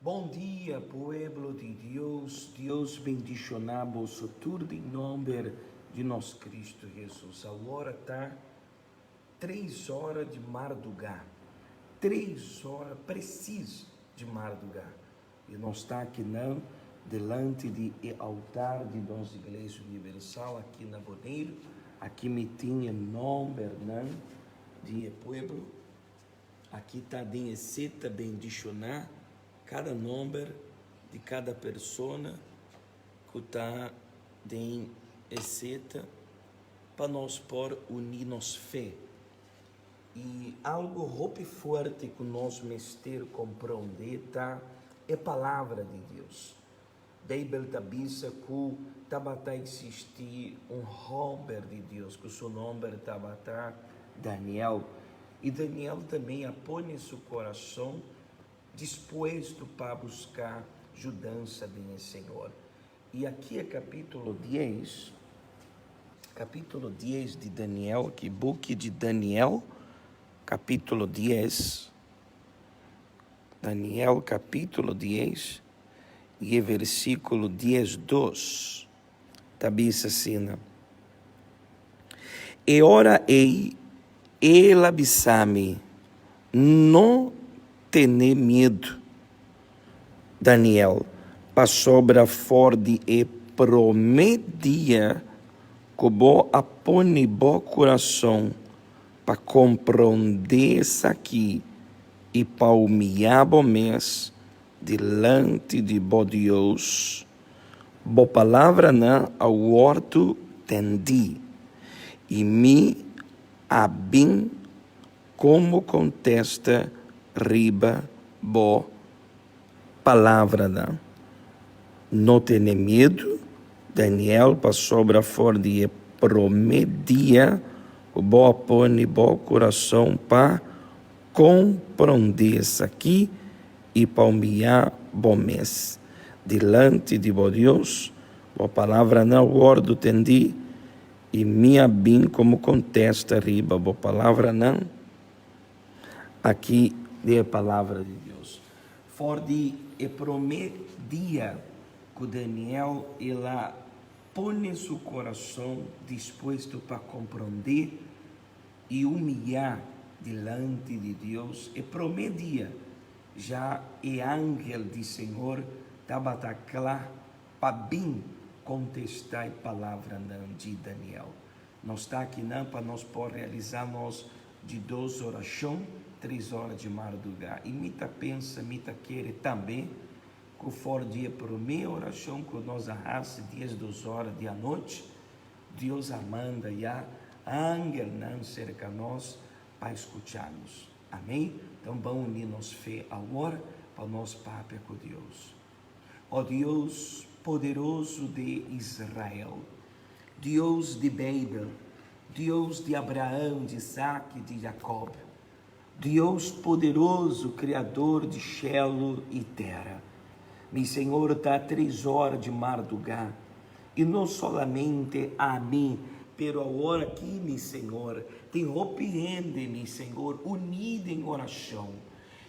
Bon dia pueblo di Dios, Dios bendiciona boso tur den nomber di nos Cristo Jesus. Awor ta tres ora di marduga, tres ora precies di marduga y nos ta akinan delanti di e altar di nos Iglesia Universal aki na Boneiru. Aki mi tin e nombernan di e pueblo. Aki ta den e seta bendishoná kada nomber di kada persona ku ta den e seta pa nos por uní nos fe. I algu hopi fuerte ku nos mester komprondé ta e Palabra di Dios. Beibel ta bisa ku tabata eksistí un hòmber di Dios ku su nòmber tabata Daniel. I Daniel tambe a pone su kurason dispuesto pa buska yudansa den e Señor. I aki e kapítulo dies, kapítulo dies di Daniel, aki buki di Daniel, kapítulo dies, Daniel kapítulo dies, i e versíkulo diesdos ta bisa asina, E ora ei el a bisa mi, No tene miedu, Daniel, pasobra for di e promé dia ku bo a pone bo kurason pa komprondé esaki i pa humiyá bo mes Dilanti di bo Dios, bo palabranan a wòrdu tendí, i mi a bin komo kontesta riba bo palabranan. No tene miedu, Daniel, pasobra for di e promé dia ku bo a pone bo kurason pa Komprondé esaki i pa humiyá bo mes dilanti di bo Dios, bo palabranan wòrdu tendí, i mi a bin komo kontesta riba bo palabranan. Aki di e Palabra di Dios. For di e promé dia ku Daniel el a pone su kurason dispuesto pa komprondé i humiyá dilanti di Dios, e promé dia ja e angel di Señor tabata kla pa bin kontestá e palabranan di Daniel. Nos ta akinan pa nos por realisá nos di dos orashon tres ora di mardugá. I mi ta pensa, mi ta kere tambe ku for di e promé orashon ku nos a hasi diesdos ora di anochi, Dios a manda ya angelnan serka nos pa skucha nos. Amén. Então ban uni nos fe awor pa nos papia ku Dios. O Dios poderoso di Israel, Dios di Beibel, Dios di Abraham, di Isaac i di Jacob, Dios poderoso, Criador di shelu i tera. Mi Señor ta tres ora di mardugá, i no solamente ami, pero awor aki, mi Señor, tin hopi hende, mi Señor, uní den orashon.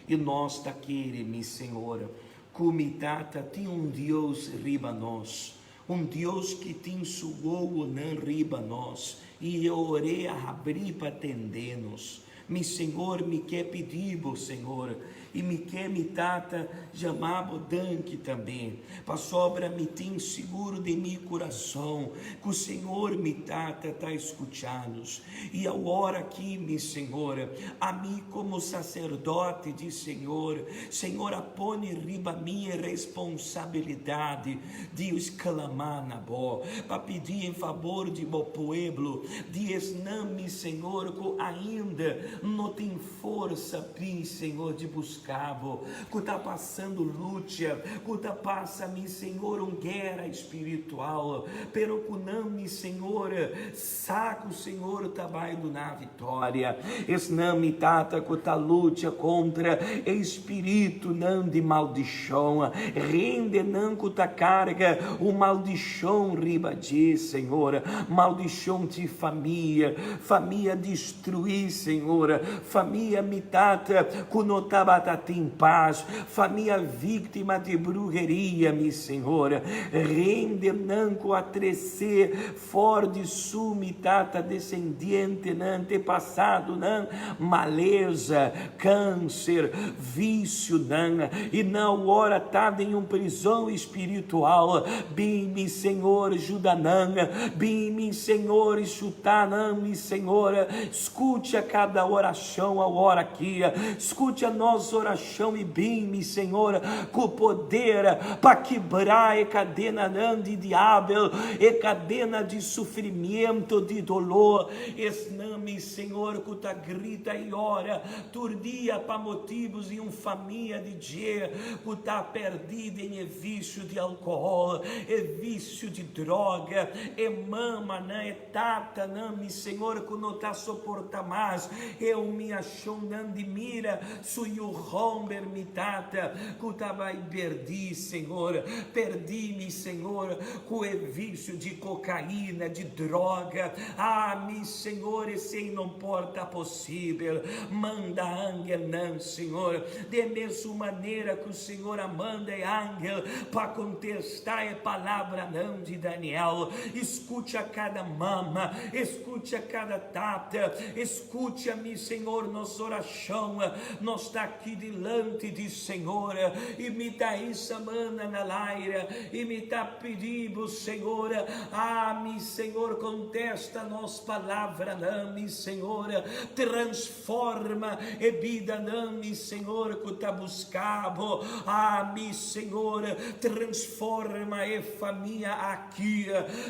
I nos ta kere, mi Señor, ku mi Tata tin un Dios riba nos, Un Dios ki tin su wowonan riba nos i e orea habrí pa tende nos. Mi Señor, mi ke pidi bo, Señor, i mi ke mi Tata jama bo danki tambe, pasobra mi tin sigur den mi kurason ku Señor mi Tata ta skucha nos. I awor aki, mi Señor, ami komo saserdote di Señor, Señor a pone riba mi e responsabilidad Dios clama na bo pa pidi en fabor di bo pueblo, di esnan, mi Señor, cu ainda no tin forsa bin, Señor, di busca bo, cu ta pasando lucha, cu ta pasa, mi Señor, un guera espiritual, pero cu nan, mi Señor, sa cu Señor ta bay duna vitoria. Esnan, mi Tata, cu ta lucha contra e spiritunan di maldicion, hendenan cu ta carga un maldicion riba dje, Señor, maldicion di famia, famia destrui, Señor. Señor, famia mi tata ku no tabata tin pas, famia víktima di bruheria, mi Señor, hendenan ku a tresé for di su mi tata desendientenan, antepasadonan, malesa, kánser, visionan, i nan awor ta den un prizon espiritual. Bin, mi Señor, juda nan. Bin, mi Señor, shuta nan, mi Señor. Skucha kada orashon awor aki. Skucha nos orashon i bin, mi Señor, ku poder pa kibra e kadenanan di diabel, e kadena di sufrimiento, di doló. Esnan, mi Señor, ku ta grita i yora Tur dia pa motivos di un famia di dje ku ta perdí den e visio di alkohòl, e visio di droga, e mamanan, e tatanan, mi Señor, ku no ta soportá mas e humiashonnan di mira su yu hòmber, mi tata, ku ta bai perdí, Señor, perdí, mi Señor, ku e visio di kokaina, di droga. Ah, mi Señor, esei no por ta posibel. Posibel, manda angelnan, Señor, den mesun manera ku Señor a manda e angel pa kontestá e palabranan di Daniel. Skucha kada mama, skucha kada tata, skucha, mi Señor, nos orashon. Nos ta aki dilanti di Señor, i mi ta hisa mana na laira, i mi ta pidi Bo, Señor, ah, mi Señor, kontesta nos palabranan, mi Señor, transforma e bidanan, mi Señor, ku ta buska Bo. Ah, mi Señor, transforma e famia aki,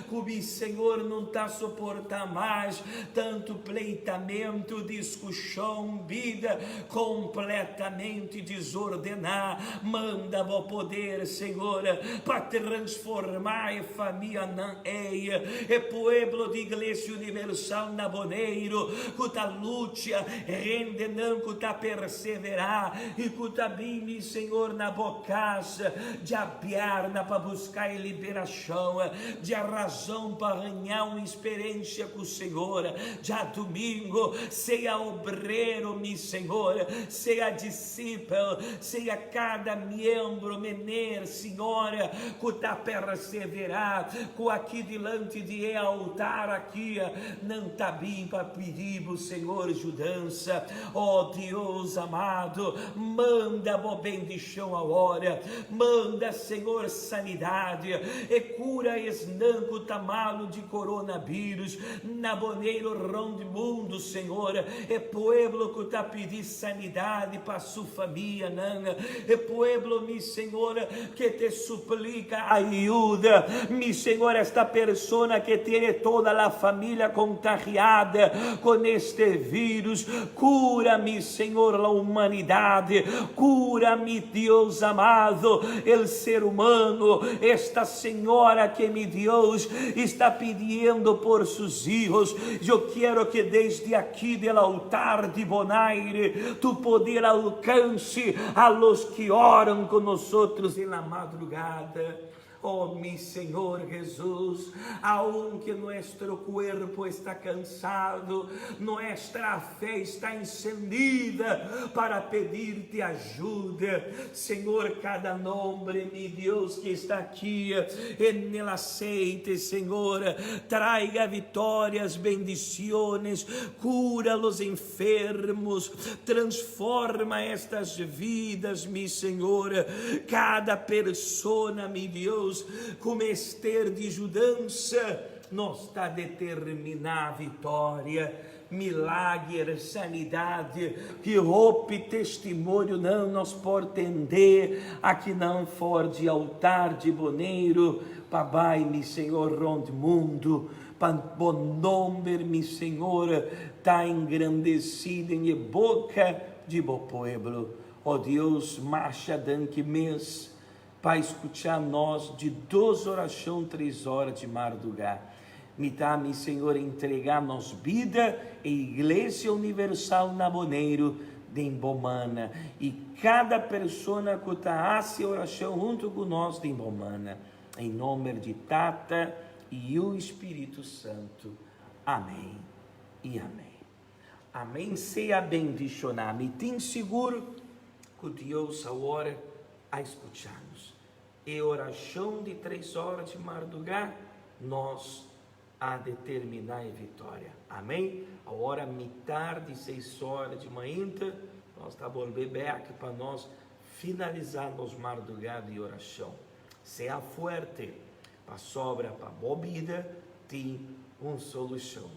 ku mi Señor no ta soporta mas tantu pleitamentu, diskushon, bida kompletamente desordená. Manda Bo poder, Señor, pa transforma e famianan ei, e pueblo di Iglesia Universal na Boneiru ku ta lucha, hendenan ku ta perseverá i ku ta bini, Señor, na Bo kas djabièrna pa buska e liberashon, djarazon pa haña un eksperensia ku Señor, djadumingu, sea obrero, mi Señor, sea disipel, sea kada miembro, mener, Señor, ku ta perseverá, ku aki dilanti di e altar aki nan ta bin pa pidi bo, Señor, judansa. Oh, Dios amado, manda bo bendishon awor. Manda, Señor, sanidad e kura esnan ku ta malu di coronavirus na Boneiru rond mundu, Señor. E pueblo ku ta pidi sanidad pa su famianan, e pueblo, mi Señor, que te suplica ayuda, mi Señor, esta persona que tiene toda la familia contagiada con este virus, cura, mi Señor, la humanidad, cura, mi Dios amado, el ser humano, esta señora que, mi Dios, está pidiendo por sus hijos, yo quiero que desde aquí del altar de Bonaire, tu poder alcance a los que oran con nosotros en la madrugada. Oh mi Señor Jesús, aunque nuestro cuerpo está cansado, nuestra fe está encendida para pedirte ayuda. Señor, cada nombre, mi Dios, que está aquí en el aceite, Señor, traiga victorias, bendiciones, cura los enfermos, transforma estas vidas, mi Señor, cada persona, mi Dios, ku mester di yudansa, nos ta determiná viktoria, milager, sanidat, ki hopi testimonionan nos por tende akinan for di altar di Boneiru pa bai, mi Señor, rond mundu, pa bo nomber, mi Señor, ta engrandesí den e boka di bo pueblo. O Dios, masha danki mes pa skuchá nos di dos orashon tres ora di mardugá. Mi ta, mi Señor, entregá nos bida e Iglesia Universal na Boneiru den Bo mana i kada persona ku ta hasi orashon huntu ku nos den Bo mana. Em nomber di Tata, Yu i Spiritu Santu. Amén i amén. Amén. Sea bendishoná. Mi tin sigur ku Dios awor a skucha nos. E orashon di tres ora di mardugá nos a determiná e viktoria. Amén. Awor mitar di seis ora di mainta nos ta bolbe bèk pa nos finalisá nos mardugá di orashon. Sea fuerte, pasobra pa bo bida tin un solushon.